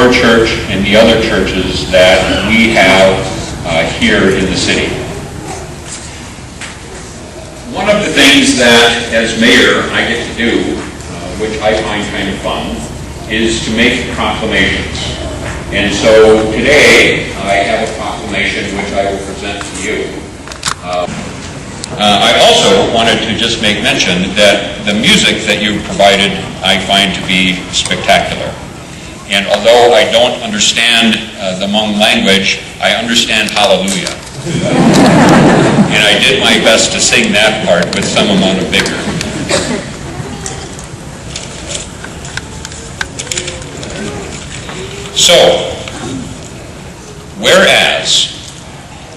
your church and the other churches that we have uh, here in the city. One of the things that, as mayor, I get to do, uh, which I find kind of fun, is to make proclamations. And so today, I have a proclamation which I will present to you. Uh, uh, I also wanted to just make mention that the music that you provided, I find to be spectacular. And although I don't understand uh, the Hmong language, I understand Hallelujah. And I did my best to sing that part with some amount of vigor. So, whereas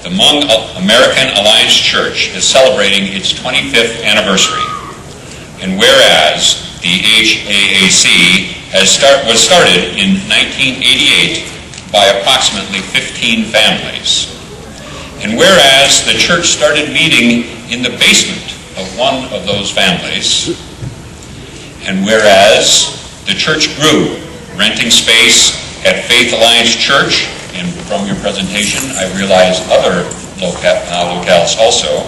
the Hmong American Alliance Church is celebrating its twenty-fifth anniversary, and whereas the H A A C has start, was started in nineteen eighty-eight by approximately fifteen families, and whereas the church started meeting in the basement of one of those families, and whereas the church grew, renting space at Faith Alliance Church, and from your presentation, I realize other loca- uh, locales also,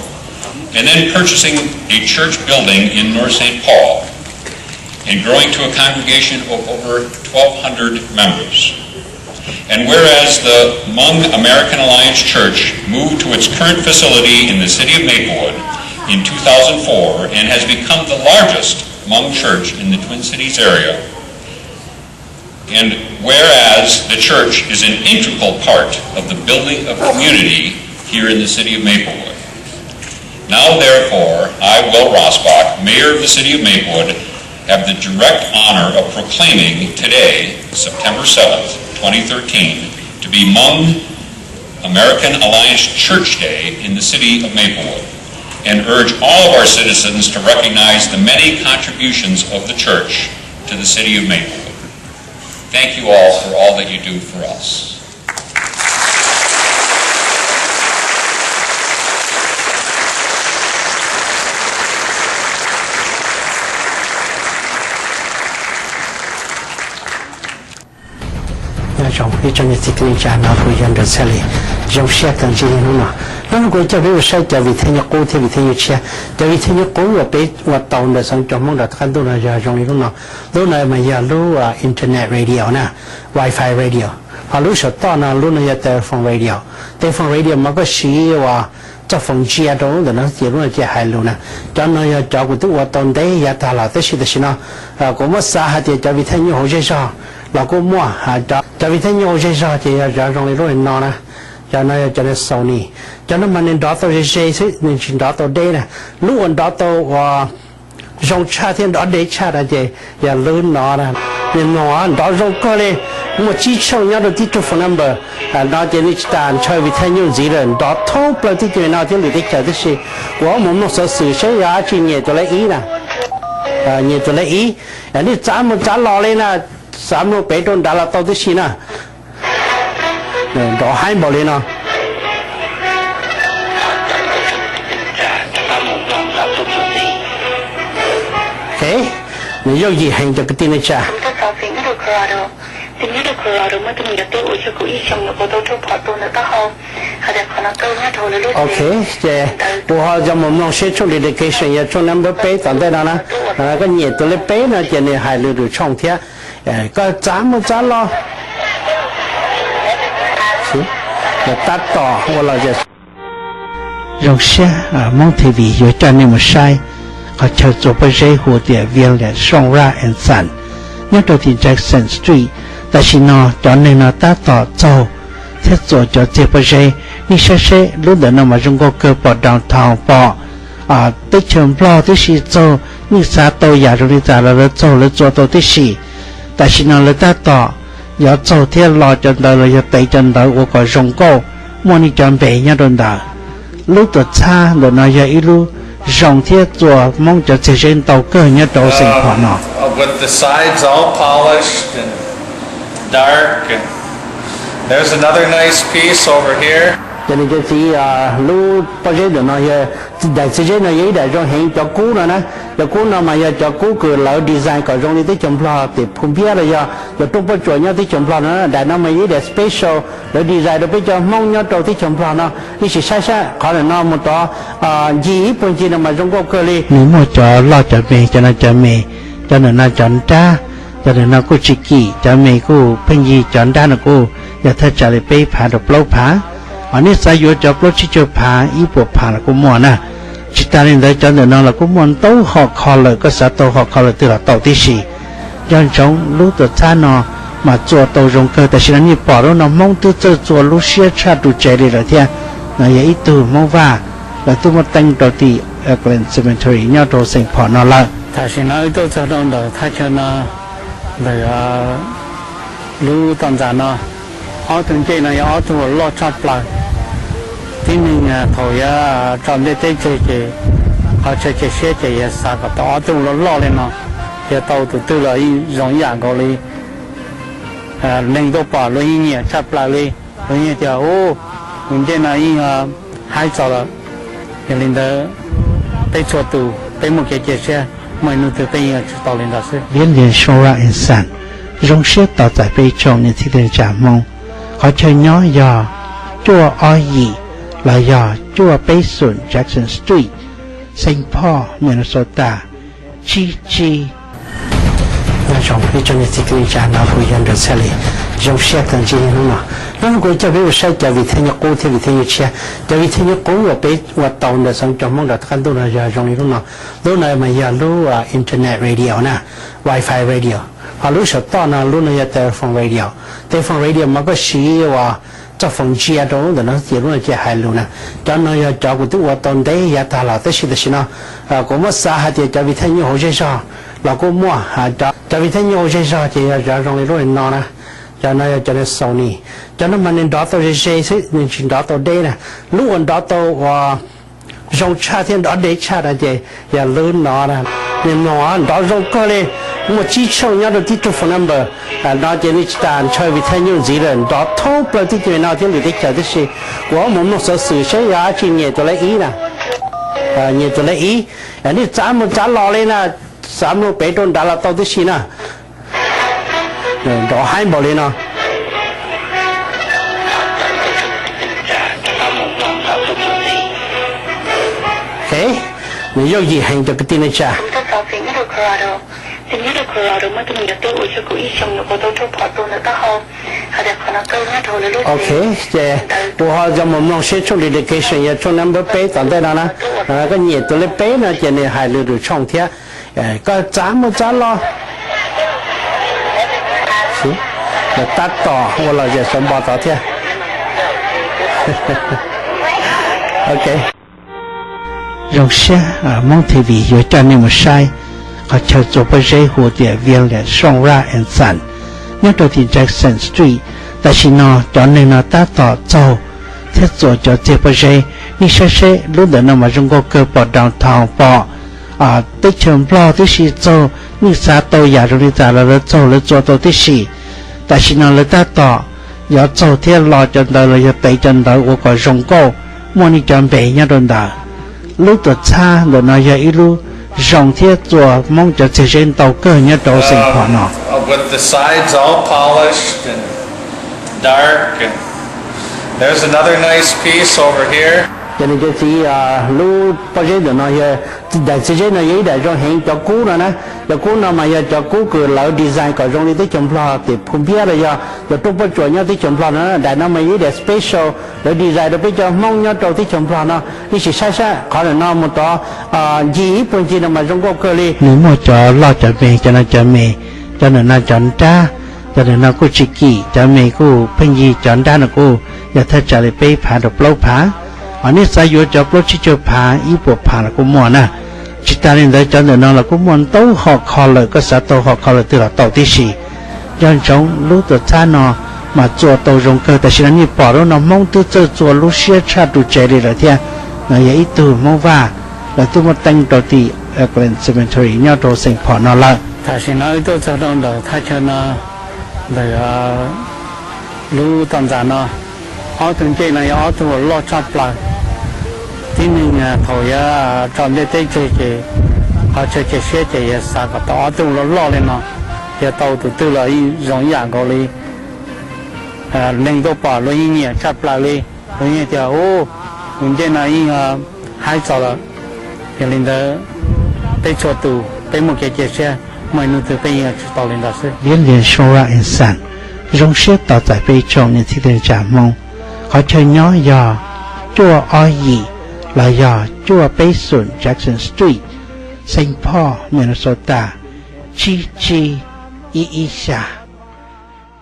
and then purchasing a church building in North Saint Paul, and growing to a congregation of over twelve hundred members. And whereas the Hmong American Alliance Church moved to its current facility in the city of Maplewood in two thousand four and has become the largest Hmong church in the Twin Cities area, and whereas the church is an integral part of the building of community here in the city of Maplewood, now therefore I, Will Rosbach, Mayor of the City of Maplewood, have the direct honor of proclaiming today, September seventh, twenty thirteen, to be Hmong American Alliance Church Day in the city of Maplewood, and urge all of our citizens to recognize the many contributions of the church to the city of Maplewood. Thank you all for all that you do for us. Nyob zoo ib tsoom niam txiv kwv tij neej tsa, no kuv yog Nraug Txhiaj Lis. Zoo siab kawg ntsib nej hnub no. Hnub no kuv coj peb mus saib cov video nyuj qub thiab video nyuj tshiab. Cov video nyuj qub uas peb ua tau ntawm xov tooj Hmoob rau tom qab ntuj no yog zoo li lub no. Lub no mas yog lub internet radio na, wifi radio. Ho lub saum toj no, lub no yog telephone radio. Telephone radio mas koj siv uas txoj foos ntsia rau lub ntawm no ces lub no ces hais lus na. Cov no yog cov kuv twb ua tau ntev yav tag los tab sis tam sim no kuv muab xav hais tias cov video nyuj hauv zej zog los kuj muaj. Cov video nyuj hauv zej zog ces yog cov zoo li lub no na. Cov no yog cov Sony. Cov no mas nws nrov tau ze ze xwb, nws tsis nrov tau deb na. Lub uas nrov tau uas zoo tshaj thiab nrov deb tshaj no ces yog lub no na. Nws mloog nrov zoo kawg li, muaj tsib tshooj nyob rau tib tug phone number no ces nws tsis tas ntshaw video nyuj ntxiv lawm, nrov thoob plaws teb chaws no thiab lwm teb chaws tib si. Kuv mus mloog xov xwm seb yog dab tsi nyem tus lej ib na. Nyem tus lej ib, nej txav mus txav los li na, txav mloog pem rau nrad los tau tib si na. Nrov haib npaum li no. Nws yooj yim heev cov kwv tij neej tsa. Ok, ces kuv ho coj mus mloog seb tshooj dedication yog tshooj number peb tom ntej no na. Koj nyem tus lej peb no ces nws hais lus rau tshooj thiab. Koj txav mus txav los. Tab tom ua los zoo siab, Hmoob T V yuav coj nej mus saib qhov chaw txua pob zeb hu tias Vias Liam Sooj Raj and Son nyob rau tim Jackson Street. Tam sim no cov neeg no tab tom txaug thiab txua cov txiag pob zeb. Nej saib seb lub ntawm no mas zoo nkauj kawg, pom downtown, pom teb chaws Nplog tib si txaug. Nej xav tau yam zoo li cas los lawv txaug lawv txua tau tib si. Tam sim no lawv tab tom yuav txaug thiab lo cov ntawv los yog tev cov ntawv ua kom zoo nkauj, muaj nej cov npe nyob rau ntawd. Lub tuam txhab ntawm no yog ib lub zoo thiab txua Hmoob cov txiag zeb ntau kawg nyob rau Saint Paul no. With the sides all polished and dark, and there's another nice piece over here. Cov niam cov txiv, lub pob zeb ntawm no yog, daim txiv zeb no yog ib daim zoo heev cov kub no na. Cov kub no mas yog cov kub kws lawv design kom zoo li teb chaws Nplog tim Phum Npiab los yog cov rooj pob tsuas nyob teb chaws Nplog no. Daim no mas yog ib daim special lawv design rau peb cov Hmoob nyob rau teb chaws Nplog no. Nej sim saib saib qhov ntawm no mus tod ncig ib puag ncig no mas zoo nkauj kawg li. Nws muaj cov loj cov me, cov no cov me, cov ntawm no cov nrab, cov ntawm no kuj tsis kim, cov me kuj pheej yig, cov nrab no kuj yog thaj tsam li peb phav rau plaub phav. Hos nej xav yuav cov plaub tsib caug phav, ib puas phav los kuj muaj na. Tsis tas li ntawd cov ntawm no los kuj muaj ntau hom kho lawm, koj xav tau hom kho lawm twg los tau tib si. Nco ntsoov lub tuam txhab no mas txua tau zoo kawg, tam sim no nej pom lub no Hmoob twb txawj txua lub siab tshaj ru tsev li lawm thiab. No yog ib tug Hmoob Vaj, lawv twb muab teeb rau tim Oakland Cemetery nyob rau Saint Paul no lawm. Tam sim no wb tuaj txog rau ntawm thaj chaw no, ntawm lub toj ntxas no, ob tug ncej no yog ob tug uas loj tshaj plaws. Tib neeg thaum yuav tso ntiaj teb tseg ces qhov chaw cia siab ces yuav xav kom tau ob tug loj loj li no, yog tau tus twg los yeej zoo ib yam nkaus li neeg tuaj pom luag yeej nyiam tshaj plaws li. Luag yeej tias, ub, tus ncej no yeej haib txaus lawm. Yog li ntawd peb txhua tus peb muaj kev cia siab, muaj ib hnub twg peb yeej yuav tsum tau li ntawd xwb. Viv Nplias Soo Raj Ins Xas zoo siab tos txais peb tsoom niam txiv kwv tij neej tsa Hmoob. Qhov chaw nyob yog cuaj ob yim los yog cuaj peb xoom Jackson Street, Saint Paul, Minnesota, tsib tsib. Nyob zoo ib tsoom niam txiv kwv tij neej tsa, no kuv yog Nraug Txhiaj Lis. Zoo siab kawg ntsib nej hnub no. Hnub no kuv coj peb mus saib cov video nyuj qub thiab video nyuj tshiab. Cov video nyuj qub uas peb ua tau ntawm xeev cov Hmoob nram qab ntuj no yog zoo li lub no. Lub no mas yog lub internet radio na, wifi radio. Ho lub saum toj no, lub no yog telephone radio. Telephone radio mas koj siv ua txoj foos ntsia rau ntawm no ces lub no ces hais lus na. Cov no yog cov kuv twb ua tau ntev yav tag los, tab sis tam sim no kuv muab xav hais tias cov video nyuj hauv zej zog los kuj muaj. Cov video nyuj hauv zej zog ces yog cov zoo li lub no na. Cov no yog cov Sony. Cov no mas nws nrov tau ze ze xwb, nws tsis nrov tau deb na. Lub uas nrov tau uas zoo tshaj thiab nrov deb tshaj no ces yog lub no na. Nws mloog nrov zoo kawg li, muaj tsib tshooj nyob rau tib tug phone number. No ces nws tsis tas ntshaw video nyuj ntxiv lawm, nrov thoob plaws teb chaws no thiab lwm teb chaws tib si. Kuv mus mloog xov xwm seb yog dab tsi nyiam tus lej ib na. Nyiam tus lej ib, nej txav mus txav los li na, txav mloog pem rau nrad los tau tib si na. Nrov haib npaum li no. Nws yooj yim heev cov kwv tij neej tsa. Ok, ces kuv ho yuav mus mloog seb tshooj dedication yog tshooj number peb tom ntej no na. Koj nyiam tus lej peb no ces nws hais lus rau tshooj thiab. Koj txav mus txav los, lawv tab tom ua lom zem xov npo tod thiab. Ok. Zoo siab Hmoob T V yuav coj nej mus saib qhov chaw txua pob zeb hu tias Viv Nplias Soo Raj Ins Xas nyob rau tim Jackson Street. Tam sim no cov neeg no tab tom txaug thiab txua cov txiag pob zeb. Nej saib seb lub ntawm no mas zoo nkauj kawg, pom downtown, pom teb chaws Nplog tib si txaug. Nej xav tau yam zoo li cas los lawv txaug lawv txua tau tib si. Tam sim no lawv tab tom yuav txaug thiab lo cov ntawv los yog tev cov ntawv ua kom zoo nkauj, muaj nej cov npe nyob rau ntawd. Lub tuam txhab ntawm no yog ib lub zoo thiab txua Hmoob cov txiag zeb ntau kawg nyob rau Saint Paul no. Cov niam cov txiv, lub pob zeb ntawm no yog, daim txiv zeb no yog ib daim zoo heev cov kub no na. Cov kub no mas yog cov kub kws lawv design kom zoo li teb chaws Nplog tim Phum Npiab los yog cov rooj pob tsuas nyob teb chaws Nplog no. Daim no mas yog ib daim special lawv design rau peb cov Hmoob nyob rau teb chaws Nplog no. Nej sim saib saib qhov ntawm no mus tod ncig ib puag ncig no mas zoo nkauj kawg li. Nws muaj cov loj cov me, cov no cov me, cov ntawm no cov nrab, cov ntawm no kuj tsis kim, cov me kuj pheej yig, cov nrab no kuj yog thaj tsam li peb phav rau plaub phav. Hos nej xav yuav cov plaub tsib caug phav, ib puas phav los kuj muaj na. Tsis tas li ntawd cov ntawm no los kuj muaj ntau hom kho lawm, koj xav tau hom kho lawm twg los tau tib si. Nco ntsoov lub tuam txhab no mas txua tau zoo kawg, tam sim no nej pom lub no Hmoob twb txawj txua lub siab tshaj ru tsev li lawm thiab. No yog ib tug Hmoob Vaj, lawv twb muab teeb rau tim Oakland Cemetery nyob rau Saint Paul no lawm. Tam sim no wb tuaj txog rau ntawm thaj chaw no, ntawm lub toj ntxas no, Ob tug ncej no yog ob tug uas loj tshaj plaws. Tib neeg thaum yuav tso ncej teb tseg ces qhov chaw cia siab ces yuav xav kom tau ob tug loj loj li no, yog tau tus twg los yeej zoo ib yam nkaus li. Neeg tuaj pom luag yeej nyiam tshaj plaws li, luag yeej tias, Ub, tus ncej no yeej haib txaus lawm. Yog li ntawd, peb txhua tus peb muaj kev cia siab, muaj ib hnub twg peb yeej yuav tsis tau li ntawd xwb. Liab Lias Sora Insan zoo siab tos txais peb tsoom niam txiv txhua tsav Hmoob. Qhov chaw nyob yog cuaj ob yim los yog cuaj peb xoom Jackson Street, Saint Paul, Minnesota, tsib tsib ib ib xya.